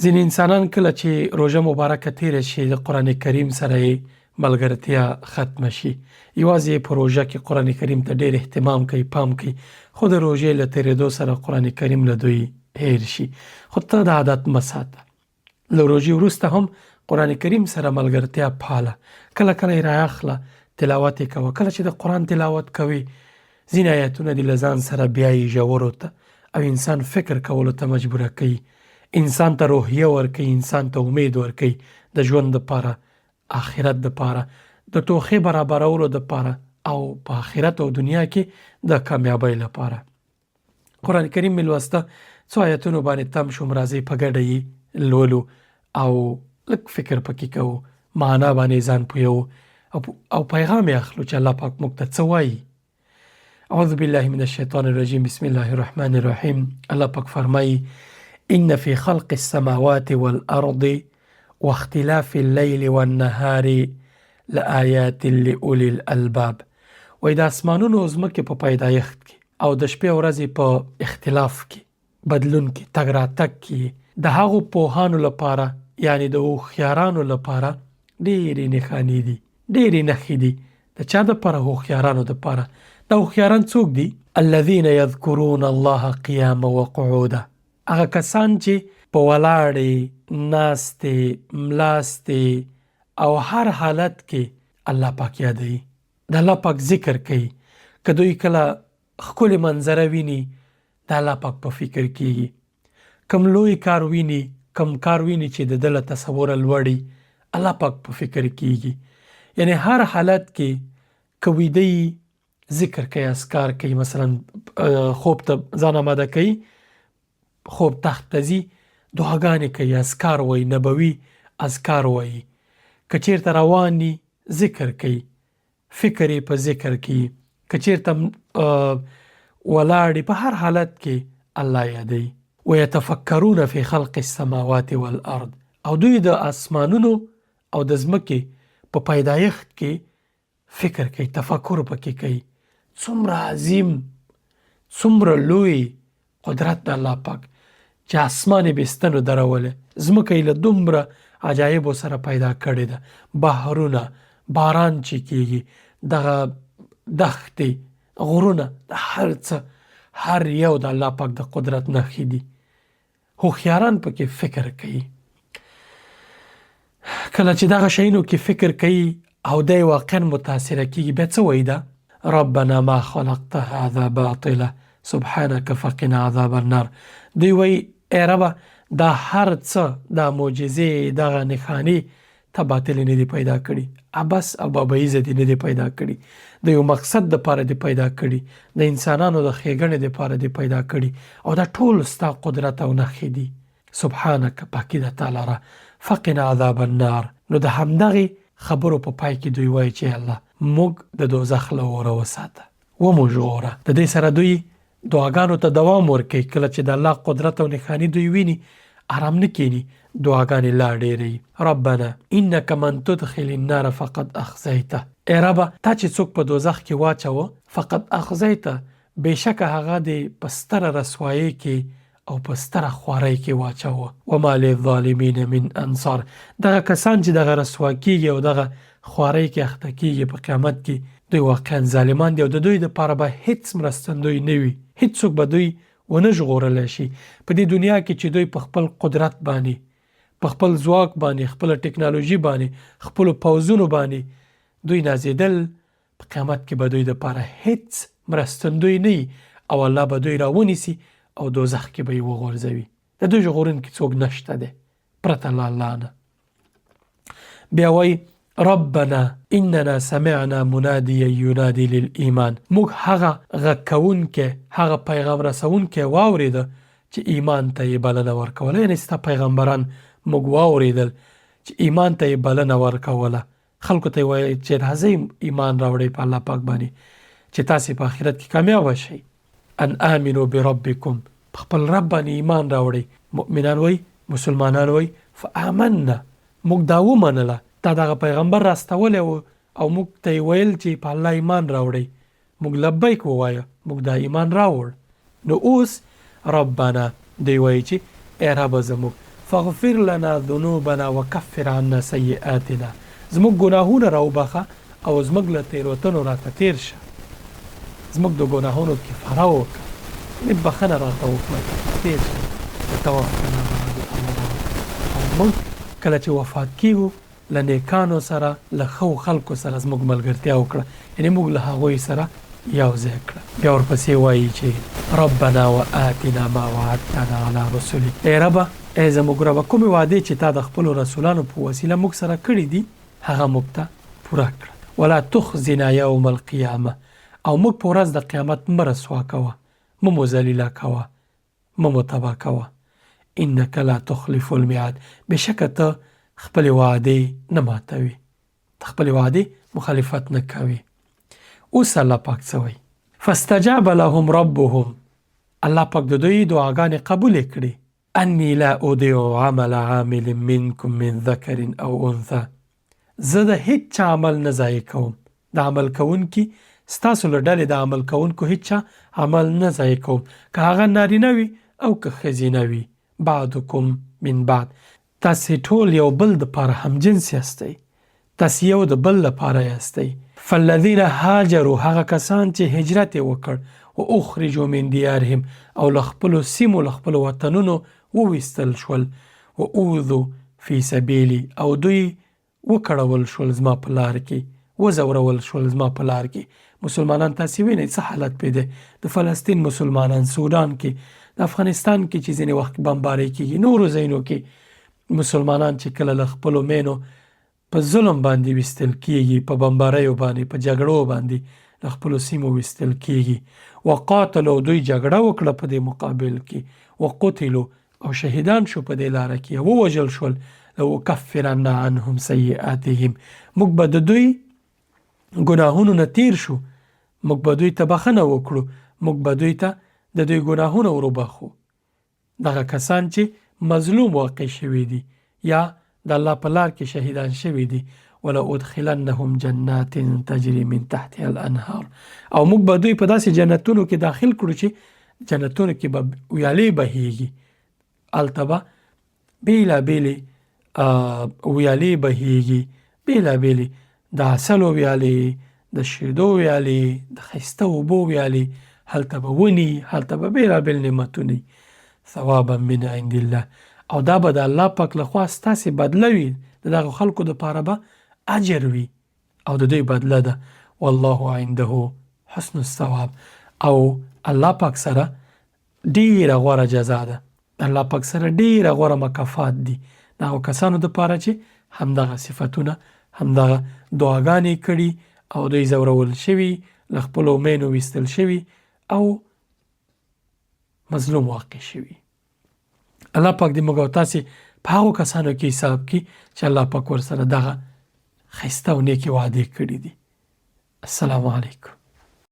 ځینې انسانان کله چې روژه مبارکه تیره شي، د قرآن کریم سره یې ملګرتیا ختمه شي. یوازې یې په روژه کې قرآن کریم ته ډیر اهتمام کوي، پام کوي، خو د روژې له تیریدو سره قرآن کریم له دوی هیر شي. خو ته دا عادت مه ساته. له روژې وروسته هم قرآن کریم سره ملګرتیا پاله، کله کله یې رااخله، تلاوت یې کوه. کله چې د قرآن تلاوت کوي، ځینې آیتونه دې له ځان سره بیایي ژورو ته او انسان فکر کولو ته مجبوره کوي، انسان ته روحیه ورکوي، انسان ته امید ورکوي د ژوند دپاره، آخرت دپاره، د توښې برابرولو دپاره او په آخرت او دنیا کې د کامیابۍ لپاره. قرآن کریم مې لوسته، څو آیتونو باندې تم شوم، راځئ په ګډه یې لولو او لږ فکر پکې کوو، معنا باندې ځان پویوو او پیغام یې اخلو چې الله پاک موږ ته څه وایي. اعوذ بالله من الشیطان الرجیم، بسم الله الرحمن الرحیم. الله پاک فرمایي: ان فی خلق السماوات والارض واختلاف الليل والنهار لآیات لأولی الالباب. وایي د اسمانونو او ځمکې په پیدایښت کې او د شپې او ورځې په اختلاف کې، بدلون کې، تګ راتګ کې د هغو پوهانو لپاره، یعنی د هوښیارانو لپاره ډېرې نښانې دي، ډېرې نښې دي. د چا دپاره؟ هوښیارانو دپاره. دا هوښیاران څوک دي؟ الذین یذکرون الله قیاما وقعودا، هغه کسان چې په ولاړې، ناستې، ملاستې او هر حالت کې الله پاک یادوي، د الله پاک ذکر کوي. که دوی کله ښکلې منظره ویني، د الله پاک په فکر کیږي. کوم لوی کار ویني، کوم کار ویني چې د ده له تصوره لوړي، الله پاک په فکر کیږي. یعنی هر حالت کې که ویده یي، ذکر کوي، اذکار کوي. مثلا خوب ته ځان آماده کوي، خوب تخت ته ځي، دعاګانې کوي، اذکار وایي، نبوي اذکار وایي. که چیرته روان یي، ذکر کوي، فکر یې په ذکر کې. که چیرته ولاړ، په هر حالت کې الله یادوي. ویتفکرون فی خلق السماوات والارض، او دوی د اسمانونو او د ځمکې په پیدایښت کې فکر کوي، تفکر پکې کوي. څومره عظیم، څومره لوی قدرت د الله پاک چې اسمان یې بې ستنو درولی، ځمکه یې له دومره عجایبو سره پیدا کړې ده، بحرونه، باران چې کیږي، دغه دښتې، غرونه، د هر څه هر یو د الله پاک د قدرت نښې دي. هوښیاران پکې فکر کوي. کله چې دغه شیانو کې فکر کوي او دی واقعا متاثره کیږي، بیا څه وایي دا؟ ربنا ما خلقت هذا باطلا سبحانك فقنا عذاب النار. دوی وایي: ای ربه، دا هر څه، دا معجزې، دغه نښانې ته باطلې نه دي پیدا کړي، عبث او بابایزه دي نه دي پیدا کړي، د یو مقصد دپاره دي پیدا کړي، د انسانانو د ښېګڼې دپاره دي پیدا کړي او دا ټول ستا قدرت او نښې دي. سبحانک، پاکي ده تا لره، فقنا عذاب النار. نو د همدغې خبرو په پای کې دوی وایي چې الله، موږ د دوزخ له اوره وساته، ومو ژغوره. د دې سره دوی دعاګانو ته دوام ورکوي. کله چې د الله قدرت او نښانې دوی ویني، آرام نه کیني، دعاګانې لا ډېروي. ربنا انک من تدخل النار فقد اخزیته، ای ربه، تا چې څوک په دوزخ کې واچوه، فقد اخزیته، بېشکه هغه دې په ستره رسوایۍ کې او په ستره خوارۍ کې واچوه. وما للظالمین من انصار. دغه کسان چې دغه رسوا کیږي او دغه خوارۍ کې اخته کیږي، په قیامت کې دوی واقعا ظالمان دي او د دوی دپاره به هیڅ مرستندوی نه وي، هیڅوک به دوی ونه ژغورلی شي. په دې دنیا کې چې دوی په خپل قدرت باندې، په خپل ځواک باندې، خپله ټکنالوژي باندې، خپلو پوځونو باندې دوی نازېدل، په قیامت کې به دوی دپاره هیڅ مرستندوی نه وي او الله به دوی راونیسي او دوزخ کې به یې وغورځوي. د دوی ژغورونکي څوک نشته دی پرته له الله نه. بیا وایي: ربنا اننا سمعنا منادیا ینادي للایمان. موږ هغه غږ کوونکی، هغه پیغام رسوونکی واورېده چې ایمان ته یې بلنه ورکوله، یعنې ستا پیغمبران موږ واورېدل چې ایمان ته یې بلنه ورکوله. خلکو ته یې وایي چې راځئ، ایمان راوړئ په الله پاک باندې چې تاسې په آخرت کې کامیاب شئ. ان آمنو بربکم، په خپل رب باندې ایمان راوړئ. مؤمنان وایي، مسلمانان وایي: فآمنا، موږ دا ومنله. تا دغه پیغمبر راستولی و او موږ ته یې ویل چې په الله ایمان راوړئ، موږ لبیک ووایه، موږ دا ایمان راوړ. نو اوس ربنا، دوی وایي چې ای ربه زموږ، فاغفر لنا ذنوبنا وکفر عنا سیئاتنا، زموږ ګناهونه راوبخښه او زموږ له تېروتنو راته تېر شه، زموږ د ګناهونو کفاره وکړه، یعنې بخښنه راته وکړه، تېر شه. وتوفنا مع الابرار، او موږ کله چې وفات کېږو له نېکانو سره، له ښو خلکو سره زموږ ملګرتیا وکړه، یعنې موږ له هغوی سره یو ځای کړه. بیا ورپسې وایي چې، ربنا وآتنا ما وعدتنا علی رسلک، ای ربه، ای زموږ ربه، کومې وعدې چې تا د خپلو رسولانو په وسیله موږ سره کړې دي، هغه موږ ته پوره کړه. ولا تخزنا یوم القیامة، او موږ په ورځ د قیامت مه رسوا کوه، مه مو ذلیله کوه، مه مو تباه کوه. انک لا تخلف المیعاد، بېشکه ته خپلې وعدې نه ماتوې، ته خپلې وعدې مخالفت نه کوې. اوس الله پاک څه وایي؟ فاستجاب لهم ربهم، الله پاک د دوی دعاګانې قبولې کړې. انی لا اضیع عمل عامل منکم من ذکر او انثی، زه د هیچا عمل نه ضایع کوم، د عمل کوونکي ستاسو له ډلې د عمل کوونکو هیچا عمل نه ضایع کوم، که هغه نارینه وي او که ښځینه وي. بعضکم من بعض، تاسې ټول یو بل دپاره همجنس یاستئ، تاسې یو د بل لپاره یاستئ. فالذین هاجروا، هغه کسان چې هجرت یې وکړ، واخرجوا من دیارهم، او له خپلو سیمو له خپلو وطنونو وویستل شول، واوذوا فی سبیلي، او دوی وکړول شول زما په لار کې، وځورول شول زما په لار کې. مسلمانان تاسې وینئ څه حالت پې دی، د فلسطین مسلمانان سودان کې، د افغانستان کې چې ځینې وخت بمبارۍ کېږي، نورو ځایونو کې مسلمانان چې کله له خپلو مینو په ظلم باندې ویستل کېږي، په بمباریو باندې، په جګړو باندې له خپلو سیمو ویستل کېږي. وقاتلو، دوی جګړه وکړه په دې مقابل کې، وقتلو، او شهیدان شو په دې لاره کې، ووژل شول، لأکفرن عنهم سیئاتهم، موږ به د دوی ګناهونو نه تیر شو، موږ به دوی ته بخښنه وکړو، موږ به دوی ته د دوی ګناهونه وروبخښو. دغه کسان چې مظلوم واقع شوي دي یا د الله په لار کې شهیدان شوي دي، ولأدخلنهم جنات تجري من تحتها الانهار، او موږ به دوی په داسې جنتونو کې داخل کړو چې جنتونو کې به ویالې بهیږي، هلته به بېلابېلې ویالې بهیږي، بېلابېلې د عسلو ویالې، د شیدو ویالې، د ښایسته اوبو ویالې، هلته به ونې، هلته به بېلابېل نعمتونه وي. ثوابا من عند الله، او دا به د الله پاک لخوا ستاسې بدله وي، د دغو خلکو دپاره به اجر وي او د دوی بدله ده. والله عنده حسن الثواب، او الله پاک سره ډیره غوره جزا ده، الله پاک سره ډیره غوره مکافات دي د هغو کسانو دپاره چې همدغه صفتونه همدغه دعاګانې کړي او دوی ځورول شوي، له خپلو مینو ویستل شوي او مظلوم واقع شوي. الله پاک دې موږ او تاسې په هغو کسانو کې حساب کړي چې الله پاک ورسره دغه ښایسته او نیکې وعدې کړي دي. السلام علیکم.